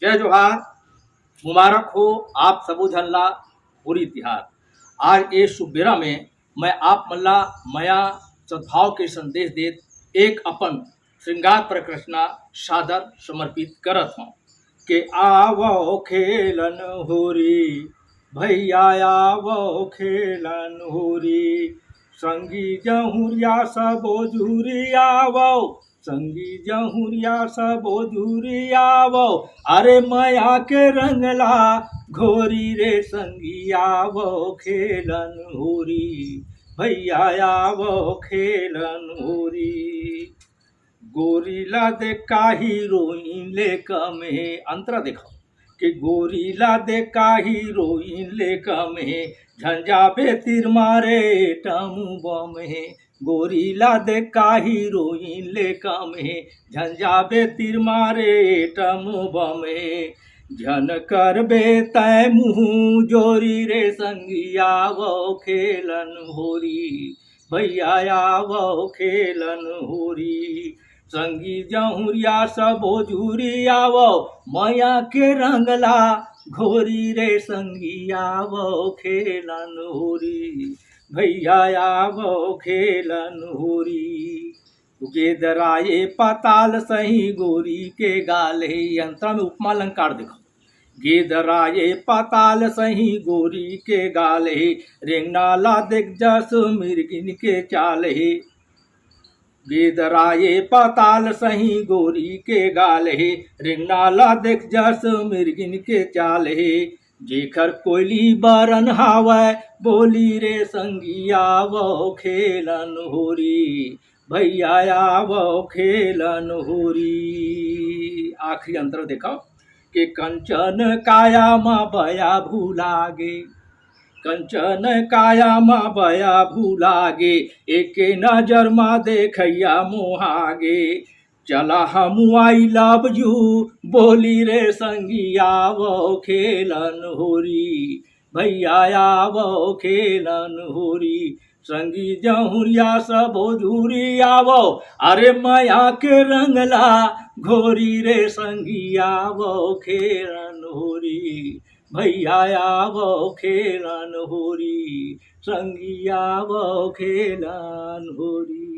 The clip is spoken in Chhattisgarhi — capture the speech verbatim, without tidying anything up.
जय जोहार, मुबारक हो आप सबो झन ला होरी तिहार। आज ए शुभ बेरा में मैं आप मन ला मया सद्भाव के संदेश देत एक अपन श्रृंगार प्रकृष्णा सादर समर्पित करत हूँ। के आवो खेलन होरी, भैया आवो खेलन होरी, संगी जहुरिया सबो जुरी आवो, संगी जहुरिया सबो जुरी आवो, अरे मया के रंगला घोरी रे संगी आवो खेलन होरी, भैया आवो खेलन होरी। गोरी ला दे का हीरोइन ले कम हे, अंतरा देखो कि गोरी ला दे का हीरोइन ले कम हे, झंझाबे तीर मारे टम बम हे। गोरी ला दे का हीरोइन ले कम हे, झंझाबे तीर मारे टम बम हे। झन करबे तै मुँह जोरी रे संगी आवो खेलन होरी, भैया आवो खेलन होरी। संगी जहुरिया सबो जुरी आवो, मया के रंगला घोरी रे संगी आवो खेलन होरी, भैया आवो खेलन होरी। गेदराए पताल सही गोरी के गाल हे, अंतरा में उपमा अलंकार देखो। गेदराए पताल सही गोरी के गाल हे, रेंगना ला देख जस मिर्गिन के चाल हे। गेदराए पताल सही गोरी के गाल हे, रेंगना ला देख जस मिर्गिन के चाल हे। जेखर कोइली बरन हावय, बोली रे संगी आवो खेलन होरी, भैया आवो खेलन होरी। आखिरी अंतरा देखो कि कंचन काया मा बया भुला गे, कंचन काया मा बया भुला गे, एके नजर मा देखैया मोहा गे। चला हमू I love you बोली रे संगी आवो खेलन होरी, भैया आवो खेलन होरी। संगी जहुरिया सबो जुरी आवो, अरे मया के रंगला घोरी रे संगी आवो खेलन होरी, भैया आवो खेलन होरी, संगी आवो खेलन होरी।